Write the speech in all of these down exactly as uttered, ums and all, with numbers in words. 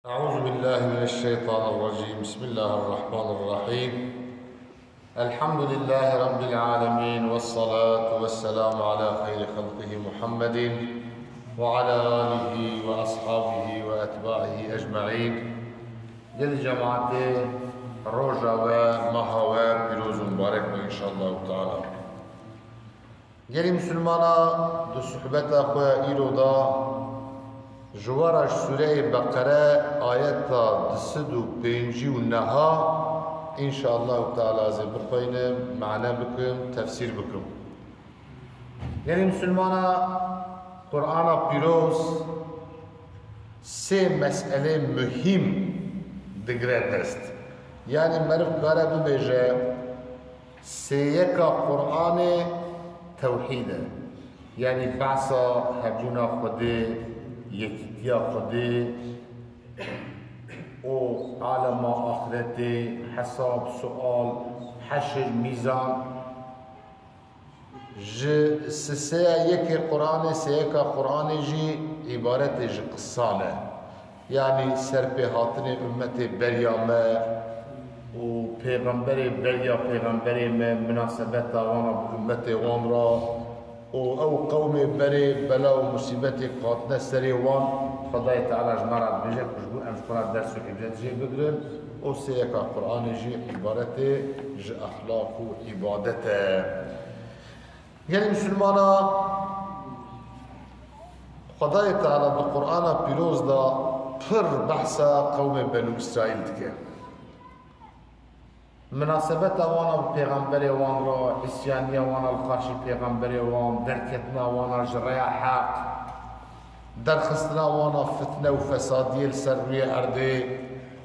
أعوذ بالله من الشيطان الرجيم. بسم الله الرحمن الرحيم. الحمد لله رب العالمين، والصلاة والسلام على خير خلقه محمد وعلى آله وأصحابه وأتباعه أجمعين. Gelî cemaetê, roja we, meha we pîroz û mibarek be, înşallahu teala. Gelî misilmana, di sohbeta xwe îro de ji we re ji Sûreyê Beqere ayeta du sed û pêncî û neh, înşallahu teala, ez ê bixweynim, mane bikim, tefsîr bikim. Gelî misilmana, Qur'ana Pîroz sê meselê muhîm digire dest. Yanî meriv kare bibêje, sêyeka Qur'anê tewhîd e. Yanî behsa hebûna Xwedê, yekîtiya Xwedê û alema axretê, hesab, sual, heşir, mîzan. Ji sisêya yekê Qur'anê, sêyeka Qur'anê jî îbaretê ji qisan e. Yanî serpêhatinê ummetê beriya me û pêxemberê beriya pêxemberê me, minasebeta wan a bi ummetê wan re û ew qewmê berê bela û musîbetê ku hatine serê wan, Xwedayê Teala ji me re dibêje ku ji bo em ji xwe re ders û îbret jê bigirin. Û sêyeka Qur'anê jî îbaretê ji exlaq û îbadet e. Gelî misilmana, Xwedayê Teala di Qur'ana Pîroz de pir behsa qewmê Benû Îsraîl dike. Minasebeta wan a bi pêxemberê wan re, îsyaniya wan a li qarşî pêxemberê wan, derketina wan a ji rêya heq, derxistina wan a fitne û fesadiyê li ser rûyê erdê.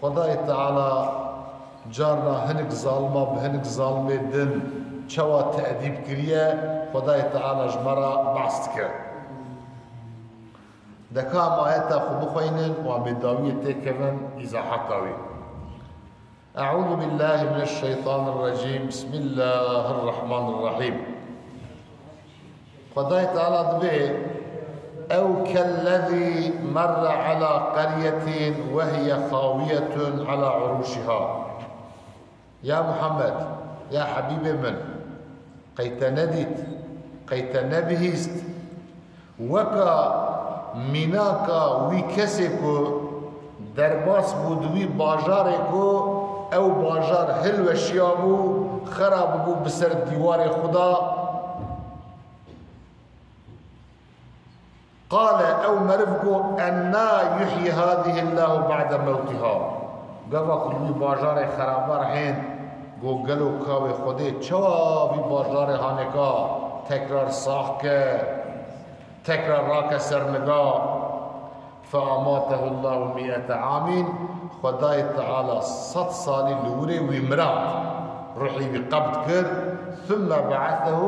Xwedayê Teala carna hinek zalima bi hinek zalimê din çawa te'dîb kiriye, Xwedayê Teala ji me re behs dike. Deka em ayeta xwe bixweynin û em ê dawiyê têkevin îzahata wî. أعوذ بالله من الشيطان الرجيم. بسم الله الرحمن الرحيم. Xwedayê Teala dibê, أو كالذي مر على قرية وهي خاوية على عروشها. Ya Muhammed, ya Hebîbê min, qey te nedît, qey te nebihîst, weka mînaka wî kesê ku derbas bû di wî bajarê ku ew bajar hilweşiyabû, xera bûbû bi ser dîwarê xwe de. Qale, ew meriv got, أنى يحيي هذه الله بعد موتها. Gava ku wî bajarê xerabar hênd, got, gelo ka wê Xwedê çawa vî bajarê haneka tekrar sax ke, tekrar rake ser niga? فأماته الله مائة عام. Xwedayê Teala sed salî li wirê wî mirand. Ruhî wî qebd kir. ثم بعثه.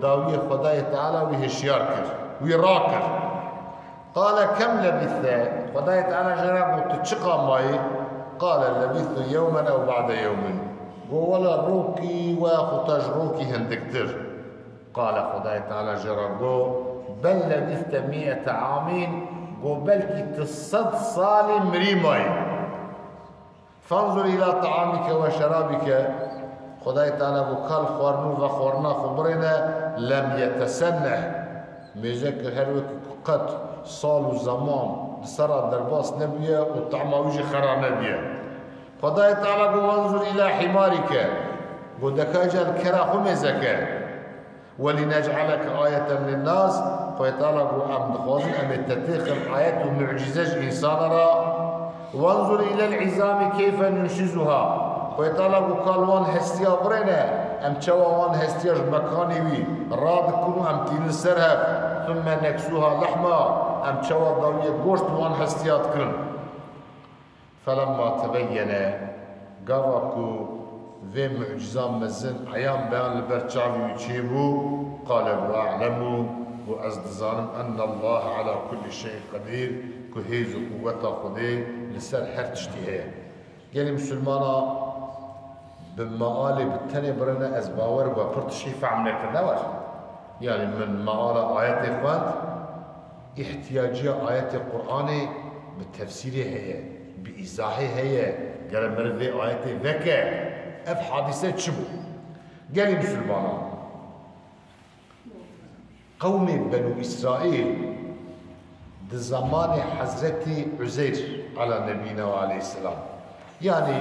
Dawiyê Xwedayê Teala wî hişyar kir. Wî rakir. قال كم لبثت. Xwedayê Teala jê re got, tu çiqa mayî? قال لبثت يوما أو بعض يوم. Got, wela rokî we xwe ta ji rokî hindiktir. قال، Xwedayê Teala jê re got, بل لبثت مائة عام. Got, belkî tu sed salî mirî mayî. فانظر إلى طعامك وشرابك. Xwedayê Teala got, ka li xwarin û vexwarina xwe birêne, لم يتسنه. Mêze kir her wek ku qet sal û zeman li ser re derbas nebûye û tehma wî jî xera nebûye. Xwedayê Teala got, وانظر إلى حمارك. Got, deka îca li kera xwe mêze ke. ولنجعلك آية للناس. Xwedê Teala got, em dixwazin em ê te têxin ayet û mucîze ji însana re. وانظر إلى العظام كيف ننشزها. Xwedê Teala got, ka li wan hestiya birêne, em çawa wan hestiya ji mekanê wî radikin û em tînin ser hev. ثم نكسوها لحما. Em çawa dawiyê goşt wan hestiya dikin. فلما تبين، gava ku vê mucîza mezin eyan beyan li ber çavê wî çêbû, قال، got, أعلم، got, ez dizanim, أن الله على كل شيء قدير، ku hêz û quweta Xwedê li ser her tiştî heye. Gelî misilmana, bi mealê bi tenê birine, ez bawer bû pir tiştî fehm nekirine var. Yanî min meala ayetê xwend, îhtiyaciya ayetê Qur'anê bi tefsîrê heye, bi Îzahê heye, gere meriv vê ayetê veke, ev hadîse çi bû? Gelî misilmanan, qewmê Benû Îsraîl di zemanê Hezretî Uzeyr ala nebîna we aleyhisselam, yanî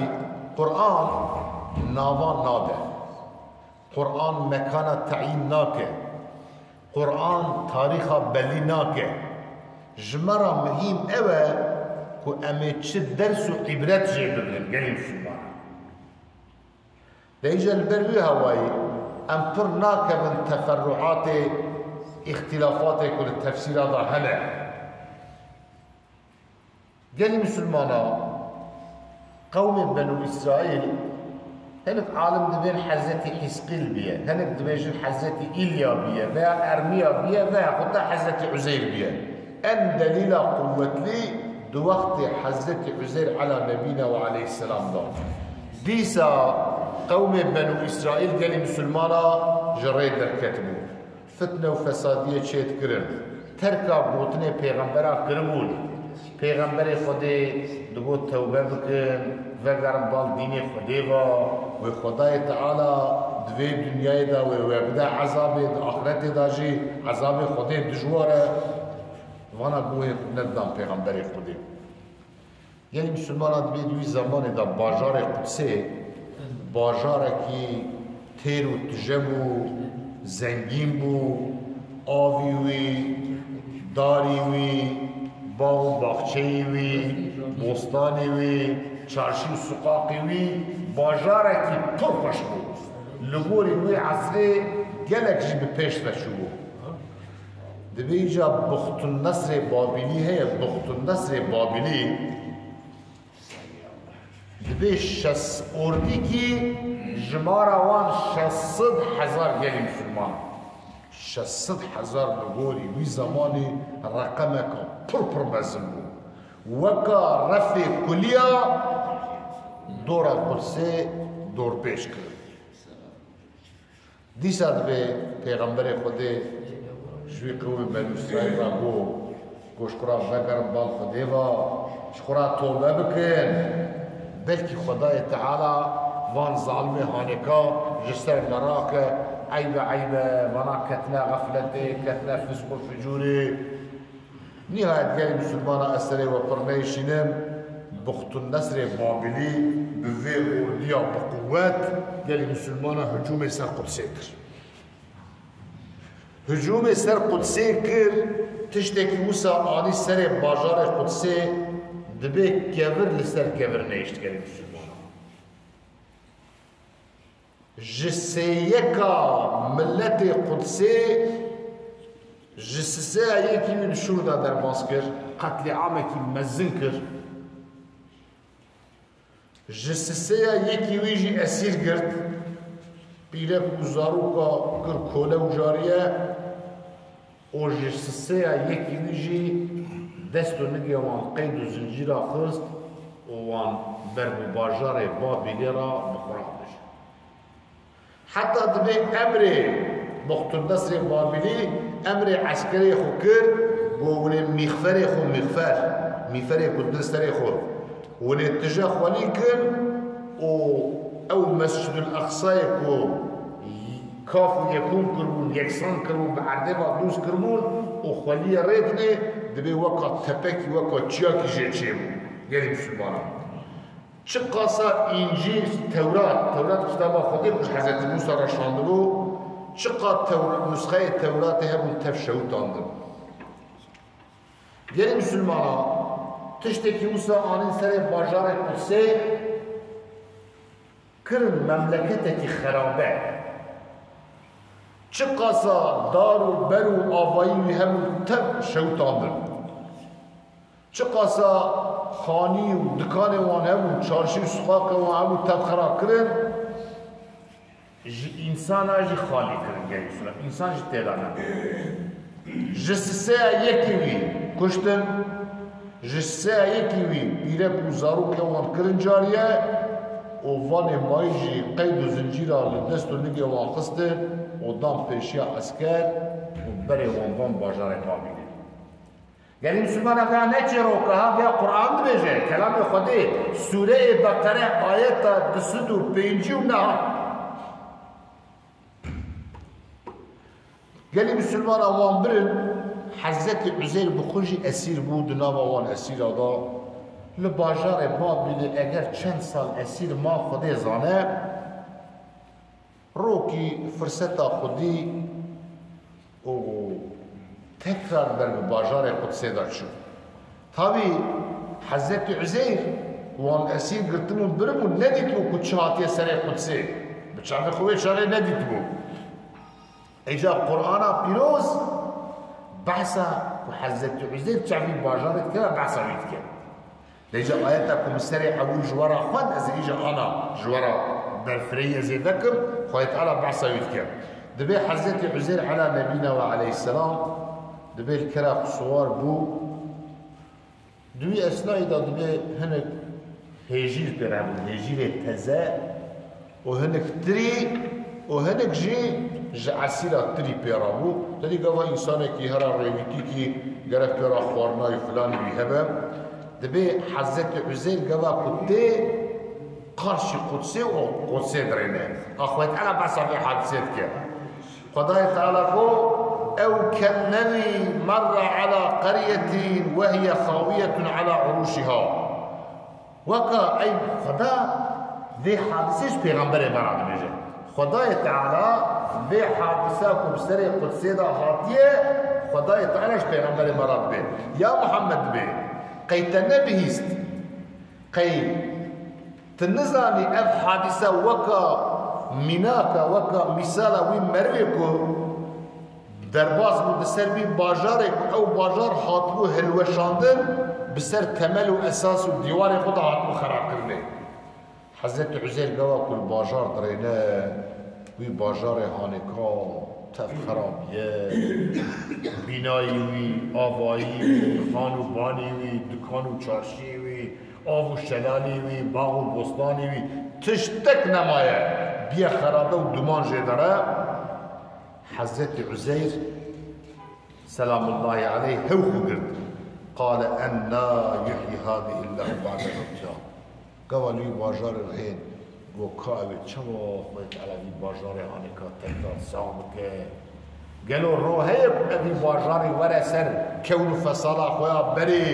Quran navan nade. Quran mekana teyîn nake. Quran tarîxa belî nake. Ji me re muhîm ew e ku em ê çi ders û îbret jê bigirin gelî misilmanan. De îca li ber wî hawayî em pir nakevin teferruatê, îxtîlafatê ku li tefsîra de hene. Gelî misilmana, qewmê Benû Îsraîl, hinek alim dibên Hezretî Hîzqîl biye, hinek dibêjin Hezretî Îlya biye veya Ermiya biye veya xweta Hezretî Uzeyr biye. En delîla quwetlî di wextê Hezretî Uzeyr ala nebîna we aleyhisselam de. Dîsa qewmê Benû Îsraîl gelî misilmana ji rê derketibû. Fitne û fesadiyê çêdikirin. Terka gotinê pêxembera kiribûn. Pêxemberê Xwedê digot tewbe bikin, vegerin bal dînê Xwedê ve. Wê Xwedayê Teala di vê dinyayê de wê we bide ezabê, di axretê de jî ezabê Xwedê dijwar e. Vana guhê nedidan pêxemberê Xwedê. Gelî misilmana dibê di wî zemanê de bajarê Qudsê bajarekî têr û tije bû, zengîn bû, avî wî, darî wî, bax û baxçeyî wî, bostanê wî, çarşî û siqaqê wî, bajarekî pir xweş bû. Li gorî wê esrê gelek jî bi pêş ve çûbû. Dibê îca Buxtun Nesrê Babîlî heye, Buxtun Nesrê Babîlî dibê şeş ordîkî jimara wan şeş sed hezar gelî misilman. Şeş sed hezar li gorî wî zemanî reqemeka pir pir mezin bû. Weka refê kuliya dora Qudsê dorpêç kirin. Dîsa dibê pêxemberê Xwedê ji wî qewmê Benî Îsraîl re got, got, ji xwe re vegerin bal Xwedê ve, ji xwe re tobe bikin. Belkî Xwedayê Teala van zalimê hanêka ji ser me rake, eybe eybe, vana ketine xefletê, ketine fisq û ficûrê. Nihayet gelî misilmana ez serê we pir neyşînim, Buxtun Nesrê Babilî bi vê ordiya bi quwet gelî misilmana hicûmê ser Qudsê kir. Hicûmê ser Qudsê kir, tiştekî wisa anî serê bajarê Qudsê, dibê kevir li ser kevir neyişt gelî misilmana. Ji sêyeka miletê Qudsê ji siseya yekî wî li şûr de derbas kir, qetlîamekî mezin kir. Ji siseya yekî wî jî esîr girt, pîrek û zaroka kir kole û cariye. Û ji siseya yekî wî jî dest û nigê wan qeyd û zincîra xist û wan ber bi bajarê Babîlê re bi xwe re dişt. Heta dibê emrê Buxtundesrê Babîlî emrê eskerê xwe kir, got, hûn ê mîxferê xwe, mîxfer, mîferê ku di serê xwe, hûn ê tije xwelî kin û ew Mescidul Eqsayê ku kaf û yekûn kiribûn, yeksan kiribûn, bi erdê ve dûz kiribûn û xweliyê rê dinê, dibê weka tepekî, weka çiyakî jê çêbû. Gelî misilmanan. Çiqasa Încîl, Tewrat, Tewrat kitaba Xwedê ku ji Hezretî Mûsa re şandibû, çiqa Tewr-, nusxeyê Tewratê hebûn tev şewitandin. Gelî misilmana, tiştekî wisa anîn serê bajarê Qudsê, kirin memleketekî xerabe. Çiqasa dar û ber û avayî wî hebûn tev şewitandin. Çiqasa xanî û dikanê wan hebûn, çarşî û siqaqê wan hebûn tev xera kirin. Ji însana jî xalî kirin, gelî misilman. Însan jî têda nebû. Ji siseya yekî wî kuştin, ji siseya yekî wî pîrek û zarokê wan kirin cariye û vanê mayî jî qeyd û zincîra li dest û nigê wan xistin û dan pêşiya esker û berê wan van bajarê Babîlê. Gelî Mislimana vêya ne çîroka ha, vêya Quran dibêje, kelamê Xwedê, Sûreyê Beqere, ayeta du sed û pêncî û neh. Gelî Mislimana wan birin, Hezretî Uzeyr bi xwe jî esîr bû, di nava wan esîra da. Li bajarê Babilê eger çend sal esîr ma Xwedê zane, rokî firseta xwe dî û tekrar ber bi bajarê Qudsê de çû. Tabî Hezretî Uzeyr wan esîr girtibûn, biribûn, nedîtibû ku çi hatiye serê Qudsê. Bi çavê xwe wê çaxê nedîtibû. Îca Qur'ana pîroz behsa ku Hezretî Uzeyr çavî bajarê dikeve, behsa wî dike. Lê îca ayeta ku min serê ewil ji we re xwend, ez ê îca ana ji we re berfireyî ez ê vekim, Xwedê Teala behsa wî dike. Dibê Hezretî Uzeyr ala nebîna ve aleyhisselam, dibê li kera xwe siwar bû. Di wî esnayî de dibê hinek hêjîr pê re bûn, hêjîrê teze û hinek tirî û hinek jî ji esîra tirî pê re bû. Tedî gava însanekî hera rêwîtîkî gerek pê re xwarina û filanî wî hebe. Dibê Hezretî Uzeyr gava ku tê qarşî Qudsê û Qudsê dirêne. A Xwedê Teala behsa vê hadisê dike. Xwedayê Teala got, "Ew kellezî merre ala qeryetin ve hiye xawiyetun ala uruşiha." Weka ey Xweda vê hadisê ji pêxemberê me re dibêje. Xwedayê Teala vê hadisa ku bi serê Qudsê de hatiye, Xwedayê Teala ji pêxemberê me re dibê. Ya Muhammed dibê, qey te nebihîst, qey tu nizanî ev hadise weka mînaka, weka mîsala wî merivê ku derbas bû di ser vî bajarê ku ew bajar hatibû hilweşandin, bi ser temel û esas û dîwarê xwe de hatibû xerakirinê. Hezretî Uzeyr gava ku li bajar dirêne, wî bajarê hanêka tev xerabiye. Bînayî wî, avayî wî, xan û banî wî, dikan û çarşiyê wî, av û şelalê wî, bax û bostanê wî, tiştek nemaye. Biye xerabe û duman jê dere. Hezretî Uzeyr selamullahî aleyh hew xwe girt. Qale enna yuhyi hadihillahu ba'de mewtiha. Gava li wî bajarê rihên, got, ka ew ê çawa Xwedê Teala vî bajarê hanêka tekrar sax bike? Gelo ro heye ku ev vî bajarê were ser kewn û fesala xwe ya berê?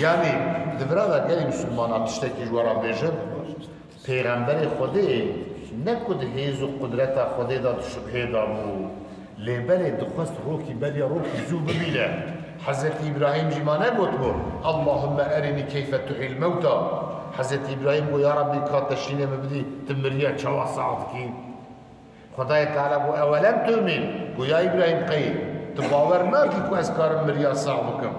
Yanî, di vira de gelî misilmana tiştekî ji we re bêjim. Pêxemberê Xwedê ne ku di hêz û qudreta Xwedê de di şubhê de bû, lê belê dixwest rokî beriya rokî zû bibîne. Hezretî Îbrahîm jî ma negotibû, "Allahümme erinî keyfe tuhîl mewta." Hezretî Îbrahîm got, "Ya Rabbî, ka te şînê min bidî, tu miriye çawa sax dikî?" Xwedayê Teala got, "Ewelem tu'min?" Got, "Ya Îbrahîm, qey tu bawer nakî ku ez karim miriya sax bikim?"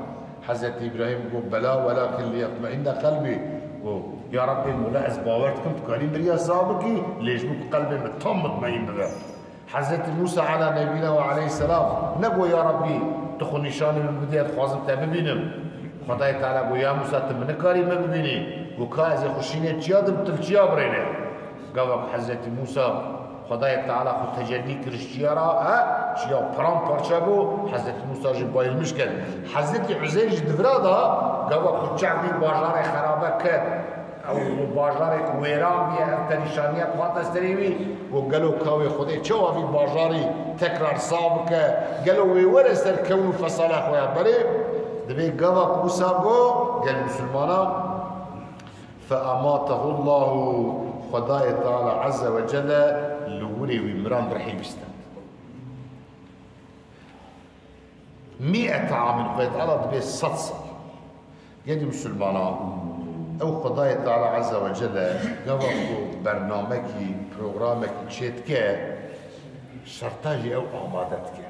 Hezretî Îbrahîm got, "Bela, welakin liyetmeinne qelbî." Got, "Ya Rabbê Mewla, ez bawer dikim tu karî miriya sax bikî, lê ji bo ku qelbê min tam mutmeîn bibe." Hezretî Mûsa ala nebîna ve aleyhisselam negot, "Ya Rabbî, tu xwe nîşanî min bidî, ez dixwazim te bibînim." Xwedayê Teala got, "Ya Mûsa, tu min nikarî min bibînî." Got, "Ka ez ê xwe şînê çiya dim, tu li çiya birêne." Gava ku Hezretî Mûsa Xwedayê Teala xwe tecellî kir ji çiya re, he, çiya paramparça bû, Hezretî Mûsa jî bayilmiş ket. Hezretî Uzeyr jî di vira de gava ku çav vî bajarê xerabe ket, ew bajarê ku wêran bûye, ev perîşaniye ku hate serê wî, got, "Gelo ka wê Xwedê çawa vî bajarî tekrar sax bike? Gelo wê were ser kewn û fesala xwe ya berê?" Dibê gava ku wisa got, gel misilmana, "Fe amatehullahu", Xwedayê Teala Azze ve Celle li wirê wî miran rihî bistend. Mîete amin, Xwedê Teala dibê sed sal. Gelî misilmana, ew Xwedayê Teala Azze ve Celle gava ku bernamekî, programekî çêdike, şerta jî ew amade dike.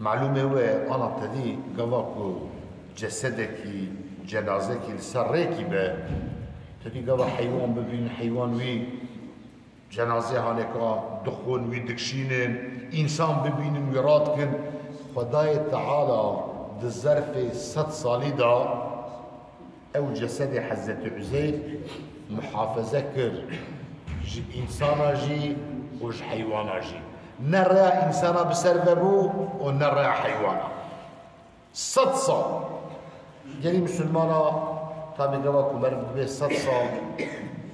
Malûmê we ana tedî gava ku cesedekî, cenazekî li ser rêkî be, tedî gava heywan bibînin, heywan wî cenazê hanêka dixwin, wî dikişînin, însan bibînin, wî radikin. Xwedayê Teala di zerfê sed salî de Ew cesedê Hezretî Uzeyr muhafeze kir ji însana jî û ji heywana jî. Ne rêya însana bi ser ve bû û ne rêya heywana. Sed sal. Gelî misilmana, tabî gava ku meriv dibe sed sal,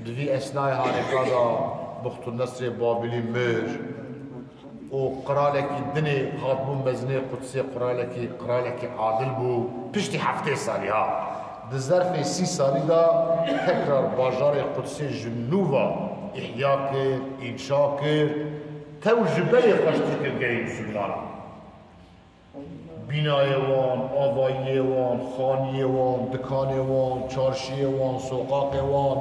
di vî esnayê harika de Buxtunesrê Babilî mir û qiralekî dinê hatbû mezinê Qudsê, qiralekî, qiralekî adil bû. Piştî heftê salî ha, di zerfê sî salî de tekrar bajarê Qudsê ji nû ve îhya kir, înşa kir. Tew ji berê xweştir kir gelî misilmana. Bînayê wan, avayiyê wan, xaniyê wan, dikanê wan, çarşiyê wan, soqaqê wan,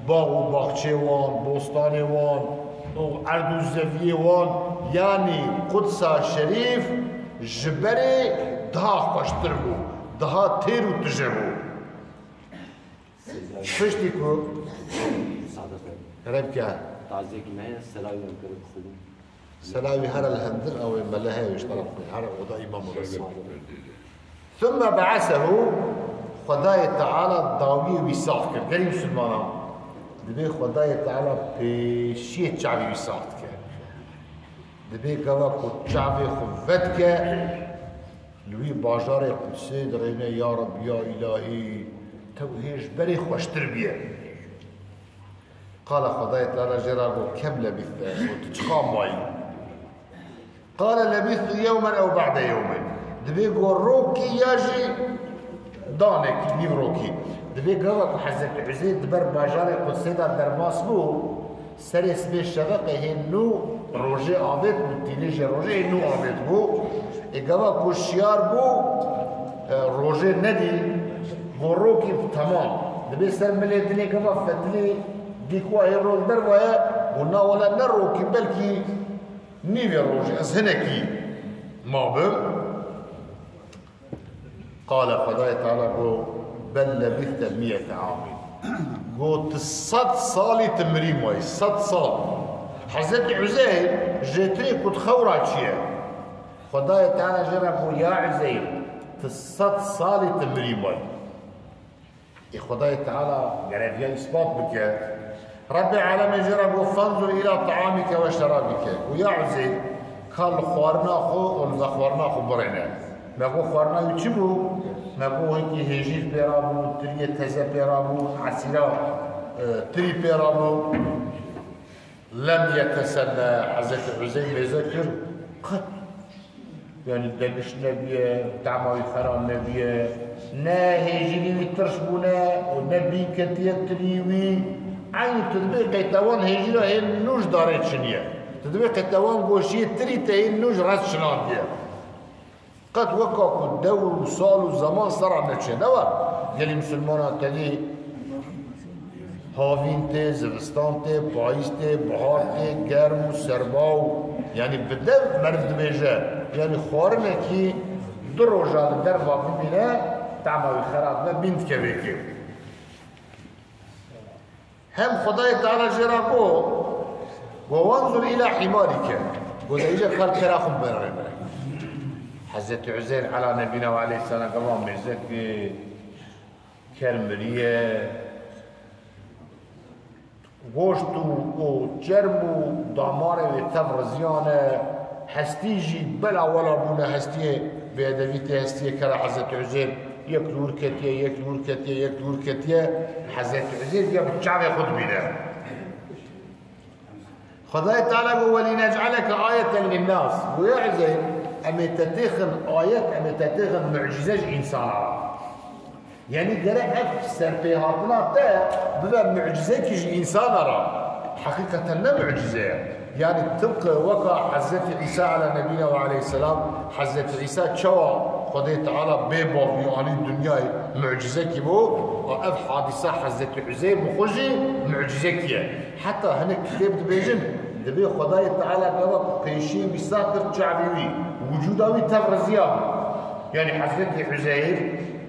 bax û baxçê wan, bostanê wan û erd û zeviyê wan, yanî Qudsa Şerîf ji berê daha xweştir bû, daha têr û tije bû. Piştî ku Sadiq, Rebke. Taziyekî me heye, selavî em kirin xwedî. Selavî here li hundir, ew ê mele heye ji teref xwe, here oda îmam û resî. Thumme be'esehu, Xwedayê Teala dawiyê wî sax kir. Gelî misilmana, dibê Xwedayê Teala pêşiyê çavê wî sax dike. Dibê gava ku çavê xwe vedike, li wî bajarê Qudsê dirêne, ya Reb, ya Îlahî, tew hê ji berê xweştir biye. Qala Xwedayê Teala jê re got, kem lebîste, got, tu çiqa mayî? Qale lebîstu yewmen ew ba'de yewmin. Dibê got rokî ya jî danekî, nîv rokî. Dibê gava ku Hezretî Uzeyr di ber bajarê Qudsê de derbas bû, serê sibê şeveqê hê nû rojê avêt bû, tînê jê rojê hê nû avêt bû. Ê gava ku şiyar bû, e, rojê nedî, got rokî temam. Dibê ser milê dinê gava fetilî dî ku hê roj dervaye, got na wele ne rokî, belkî nîvê rojê, ez hinekî mabim. Qale Xwedayê Teala got, bel lebîste miyete amîn. Got, tu sed salî tu mirî mayî, sed sal. Hezretî Uzeyr jêtirê ku di xew ra çûye. Xwedayê Teala jê re got, ya Uzeyr, tu sed salî tu mirî mayî. Ê Xwedayê Teala gere viya îspat bike. Rebbê alemê jê re got, fenzur îla taamike we şerabike. Û ya Uzeyr, ka li xwarina xwe û li vexwarina xwe birêne. Me got xwarina wî çi bû? Me got hinkî hêjîr pê rabû, tiriyê teze pê rabû, esîra, e, tirî pê rabû. Lem yetesenne, Hezretî Uzeyr mêze kir, qet, yanî degiş nebiye, tema wî xera nebiye, ne hêjîrî wî tirş bûne û ne bîn ketiye tirî wî. Eynî tu dibê qeytewan hêjîra hê nû ji darê çiniye. Tu dibê qeytewan goşiyê tirî te hê nû ji rez çinandiye. Qet weka ku dewr û sal û zeman sera neçe, ne wa? Gelî misilmana tevî havîn tê, zivistan tê, payîz tê, bihar tê, germ û serma û, yanî bi dev meriv dibêje, yanî xwarinekî du roja li derva bimîne, tema wî xerab be, bîn dikeve kê. Hem Xwedayê Teala jê re got, got, "Wenzur îla hîmarike." Got, "De îca kar kera xwe bere rê bere." Hezretî Uzeyr ela nebîna we aleyhisselam gava mêze kir, ker miriye, goşt û, û çerm û damarê wê tev riziyane, hestî jî bela wela bûne, hestiyê bêedevî tê, hestiyê kera Hezretî Uzeyr yek li wir ketiye, yek li wir ketiye, yek li wir ketiye. Hezretî Uzeyr ya bi çavê xwe dibîne. Xwedayê Teala got, "Welînec'eleke ayeten linnâs." Got, "Ya Uzeyr, em ê te têxin ayet, em ê te têxin mucîze ji însana." Yanî gerek ev serpêhatina te bibe mucîzekî ji însana re. Heqîqeten ne mucîze ye. Yanî tıpkı weka Hezretî Îsa ala nebîna ve aleyhisselam, Hezretî Îsa çawa Xwedê Teala bê bavî anî dinyayê mucîzekî bû, ev hadîsa Hezretî Uzeyr bi xwe jî mucîzekî ye. Heta hinek kitêb dibêjin, dibê Xwedayê Teala gava ku pêşiyê wî sax kir çavî wî, wicûda wî tev riziyabû. Yanî Hezretî Uzeyr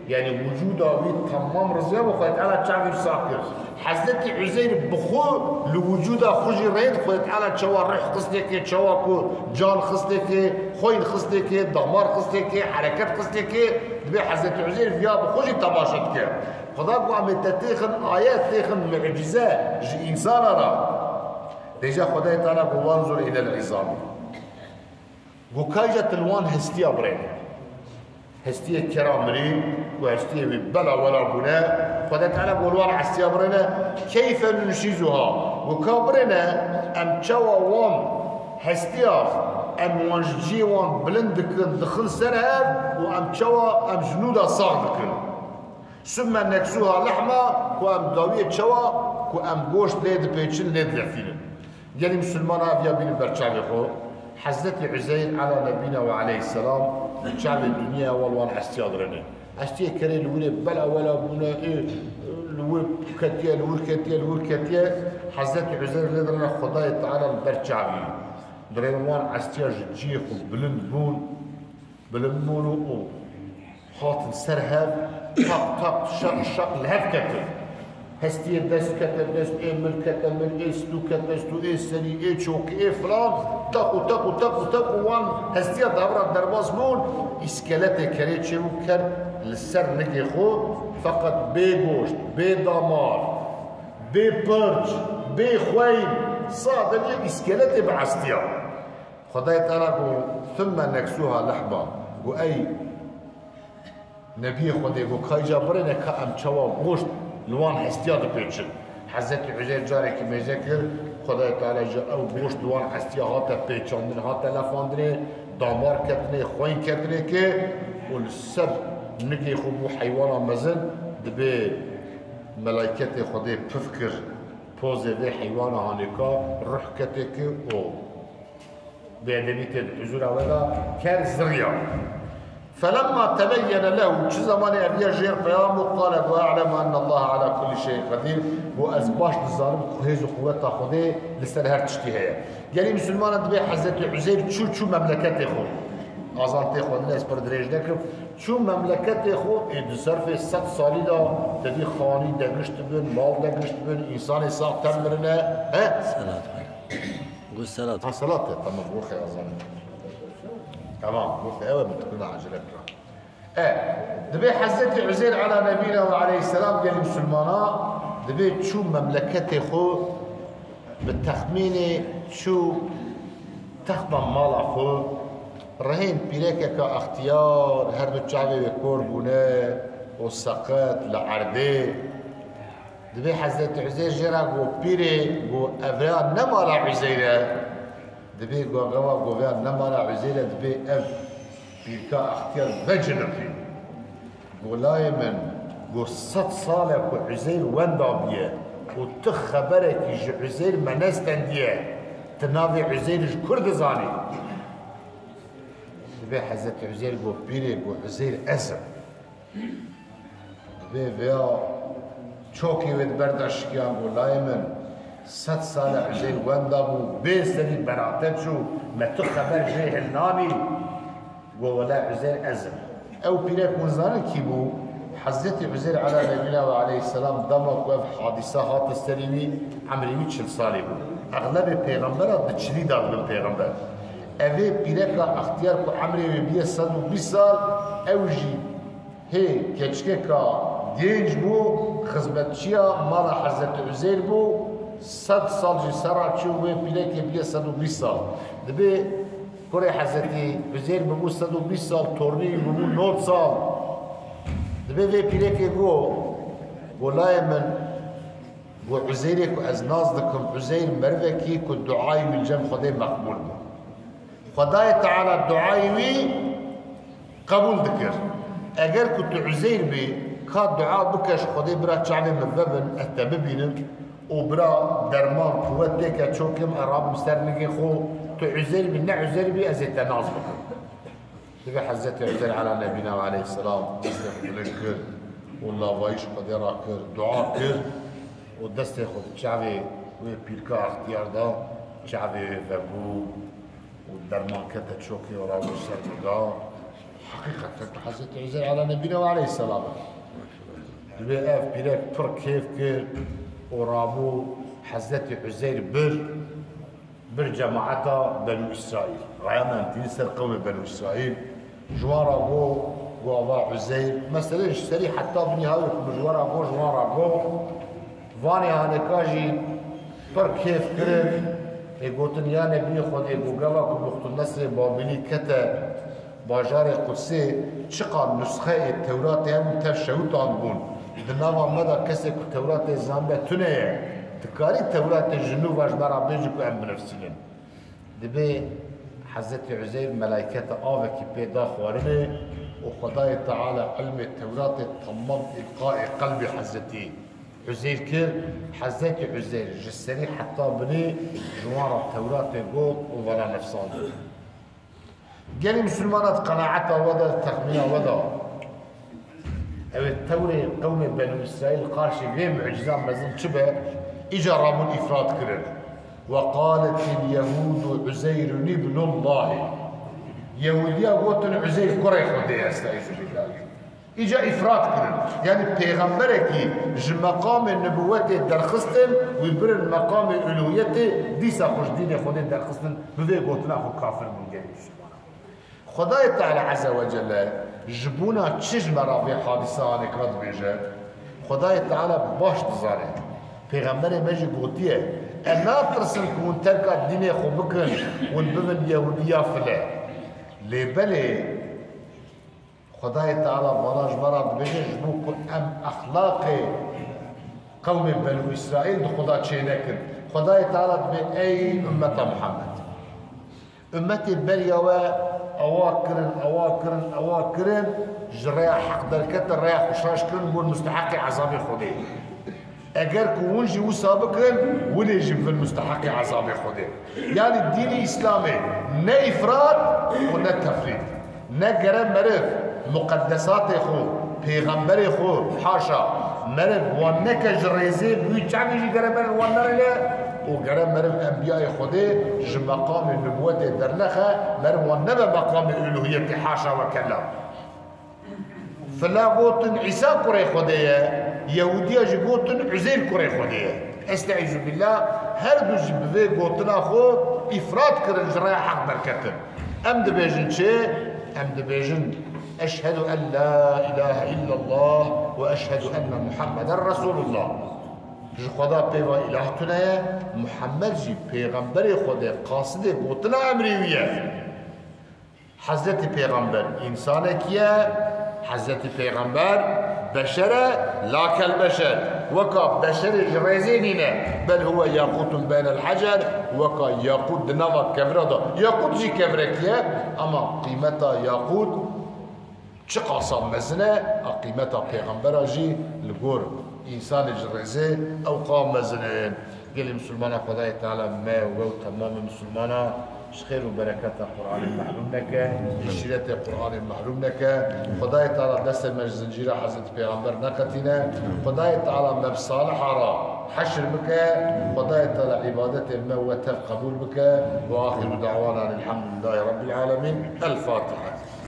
Yanî wicûda wî temam riziyabû, Xwedê Teala çavê wî sax kir. Hezretî Uzeyr bi xwe li wicûda xwe jî rêd, Xwedê Teala çawa ruh xistekê, çawa ku can xistekê, xwîn xistekê, damar xistekê, hereket xistekê, dibê Hezretî Uzeyr viya bi xwe jî temaşe dike. Xweda ku em ê te têxin ayet, têxin mucîze ji însana re. Dêja Xwedayê Teala ku, "Wanzur ilel izami." Got, "Kayca tu li wan hestiya birêne." Hestiyê kera mirî ku hestiyê wî bela wela bûne, Xwedê Teala got li wan hestiya birêne, keyfe nunşizuha, got ka birêne, em çawa wan hestiya, em wan ji cihê wan bilind dikin, dixin ser hev û em çawa em ji nû de sax dikin. Summe neksuha lehma, ku em dawiyê çawa ku em goşt lê dipêçin, lê dilefînin. Gelî misilmana ev ya bînin ber çavê xwe. Hezretî Uzeyr ala nebîna ve aleyhisselam, çavê dinyaya wal wan hestiya dirêne. Hestiyê kerê li wirê bela wela bûne, ê, li wir ketiye, li wir ketiye, li wir ketiye. Hezretî Uzeyr lê dirêne Xwedayê Teala li ber çavî. Dirêne wan hestiya ji cihê xwe bilind bûn. Bilimbûn û hatin ser hev, taq taq, şaq şaq li hev ketin. Hestiyê dest kete dest, ê mil kete mil, ê stû kete stû, ê serî, ê çokî, ê filan, taq û taq û taq û taq û wan hestiya davra derbas bûn, îskeletê kerê çêbû ker li ser nigê xwe, feqet bê goşt, bê damar, bê pirç, bê xweyn, sadece îskeletê bi hestiya. Xwedayê Teala got, "Thumme neksuha lehma." Got, ey Nebiyê Xwedê, got, "Ka îca birêne ka em çawa goşt li wan hestiya dipêçin." Hezretî Uzeyr carekî mêze kir, Xwedayê Teala ji ew goşt li wan hestiya hate pêçandin, hate lefandinê, damar ketinê, xweyn ketinê ki û li ser nigê xwe bû heywana mezin, dibê melayketê Xwedê pif kir, pozê vê heywana hanêka ruh ketê ki û Bêedebî tê di huzûra we de ker ziriya. Felemma tebeyyene lehu, çi zemanê ev ya jêr peyam û qale got, "E'lemu enne Allahe ala kulli şeyin qedîr." Got, "Ez baş dizanim ku hêz û quweta Xwedê li ser her tiştî heye." Gelî misilmanan dibê Hezretî Uzeyr çû, çû memleketê xwe. Azan tê xwendin, ez pir dirêj nekim. Çû memleketê xwe, ê di zerfê sed salî de tevî xanî degişt dibin, mal degişt dibin, însanê sax tem mirine. He? Selat. Got selat. Ha, selat e, tamam, got xeyazan. Tamam, got xeyazan, min tikuna acele kira. E, dibê Hezretî Uzeyr ala nebîna ve aleyhisselam gelî misilmana, dibê çû memleketê xwe bi texmînê çû texma mala xwe, rehên pîrekeka extiyar, her du çavê wê kor bûne û seqet li erdê. Dibê Hezretî Uzeyr jê re got, "Pîrê," got, "ev rêya ne mala Uzeyr e." Dibê got, "Gava got, vêya ne mala Uzeyr e," dibê ev pîrka extiyar veciliqî. Got, "Layê min," got, "sed sal e ku Uzeyr wenda bûye û tu xeberekî ji Uzeyr me nestendiye. Tu navê Uzeyr ji kur dizanî?" Dibê Hezretî Uzeyr got, "Pîrê," got, "Uzeyr ez im." Dibê vêya çokê wê di ber de şikiyan, got, "Layê min, sed sal e Uzeyr wenda bû, bê serî berate çû, me tu xeber jê hilnanî." Got, "Wele Uzeyr ez im." Ew pîrek hûn zanin kî bû? Hezretî Uzeyr ala nebîna ve aleyhisselam dema ku ev hadîse hate serî wî, emrê wî çil salî bû. Exlebê pêxembera di çilî de dibin pêxember. Evê pîreka extiyar ku emrê wê bûye sed û bîst sal, ew jî hê keçikeka gênc bû, xizmetçiya mala Hezretî Uzeyr bû, sed sal jî ser re çû, wê pîrekê bûye sed û bîst sal. Dibê kurê Hezretî Uzeyr bibû sed û bîst sal, tornî wî bibû nod sal. Dibê vê pîrekê got, got, "Layê min," got, "Uzeyrê ku ez nas dikim, Uzeyr merivekî ku duayê wî li cem Xwedê meqbûl bû. Xwedayê Teala duayê wî qebûl dikir. Eger ku tu Uzeyr bî, ka dua bike ji Xwedê, bira çavê min vebin, ez te bibînim û bira derman, quwet têke çokê min, ez rabim ser nigê xwe, tu Uzeyr bî, ne Uzeyr bî, ez ê te nas bikim." Dibê Hezretî Uzeyr ala nebîna ve aleyhisselam destê xwe bilind kir û lavayî ji Xwedê re kir, dua kir û destê xwe bi çavê wê pîrka extiyar da, çavê wê vebû û derman kete çokê û rabû ser niga. Heqîqeten ku Hezretî Uzeyr ala nebîna ve aleyhisselam e. Dibê ev pîrek pir kêf kir û rabû Hezretî Uzeyr bir. Bir cemaeta Benû Îsraîl. Raya me em tînin ser qewmê Benû Îsraîl. Ji wan re got, got, "Ava Uzeyr." Mesele ji serî heta bi nîha wê ku min ji we re got, ji wan re got. Vanê hanêka jî pir kêf kirin. Ê gotin, "Ya Nebiyê Xwedê, got, gava ku Buxtunesrê Babîlî kete Bajarê Qudsê çiqas nusxeyê Tewratê hebûn, tev şewitandibûn. Di nava me de kesê ku Tewratê zanibe tune ye. Dikarî Tewratê ji nû ve ji me re bêjî ku em binivîsînin. Dibê Hezretî Uzeyr melayketa avekî pê da xwarinê û Xwedayê Teala ilmê Tewratê temam îlqayê qelbê Hezretî Uzeyr kir. Hezretî Uzeyr ji serî heta binê ji wan re Tewratê got û vana nivîsandin. Gelî misilmana di qenaeta we de, di texmîna we de, ew ê tewrê qewmê Benû Îsraîl qarşî vê mucîza mezin çi be, îca rabûn îfrat kirin. Ve qaletil yehûdu Uzeyrun ibnullahî. Yehûdiya gotin Uzeyr kurê Xwedê ye, estaizu billahî. Îca îfrat kirin. Yanî pêxemberekî ji meqamê nibûwetê derxistin, wî birin meqamê uluhiyetê, dîsa xwe ji dînê Xwedê derxistin, bi vê gotina xwe kafir bûn gelî misilmanan. Xwedayê Teala Azze ve Celle ji bona çi ji me re vê hadîsa anêk re dibêje? Xwedayê Teala baş dizane. Pêxemberê me jî gotiye, em natirsin ku hûn terka dînê xwe bikin, hûn bibin Yehûdiya file. Lê belê, Xwedayê Teala vana ji me re dibêje, ji bo ku em exlaqê qewmê Benû Îsraîl di xwe de çênekin. Xwedayê Teala dibê, ey ummeta Muhammed. Ummetê beriya we ewa kirin, ewa kirin, ewa kirin, ji rêya heq derketin, rêya xwe şaş kirin, bûn musteheqê ezabê Xwedê. Eger ku hûn jî wisa bikin, hûn ê jî bibin musteheqê ezabê Xwedê. Yanî dînê Îslamê ne îfrat û ne tefrît. Ne gere meriv muqeddesatê xwe, pêxemberê xwe, haşa, meriv wan neke ji rêzê, bi wî çavê jî gere meriv wan nerêne û gere meriv enbiyayê Xwedê ji meqamê nubwetê dernexe, meriv wan nebe meqamê uluhiyetê, haşa ve kella. Fila gotin Îsa kurê Xwedê ye, Yehûdiya jî gotin Uzeyr kurê Xwedê ye. Estaizu billah, her du jî bi vê gotina xwe îfrat kirin, ji rêya heq derketin. Em dibêjin çi? Em dibêjin, Eşhedû en la îlahe illallah we eşhedû enne Muhammeden Resûlullah. Ji Xweda pê ve îlah tune ye, Muhammed jî pêxemberê Xwedê, qasidê gotina emrê wî ye. Hezretî Pêxember însanekî ye, Hezretî Pêxember beşer e, la kel beşer. Weka beşerê ji rêzê nîne. Bel huwe yaqûtun beynel hecer, weka yaqût di nava kevira de. Yaqût jî kevirekî ye, ama qîmeta yaqût çiqasa mezin e, a qîmeta Pêxembera jî li gor însanê ji rêzê ewqa mezin e. Gelê misilmana, Xwedayê Teala me, we û temamê misilmana ji xêr û bereketa Qur'anê mehrûm neke, ji şîretê Qur'anê mehrûm neke. Xwedayê Teala destê me ji zincîra Hezretî Pêxember neqetîne. Xwedayê Teala me bi saliha re heşr bike. Xwedayê Teala îbadetê me we tev qebûl bike. Ve axiru da'wana elhamdulillahî rabbil alemîn. El Fatiha.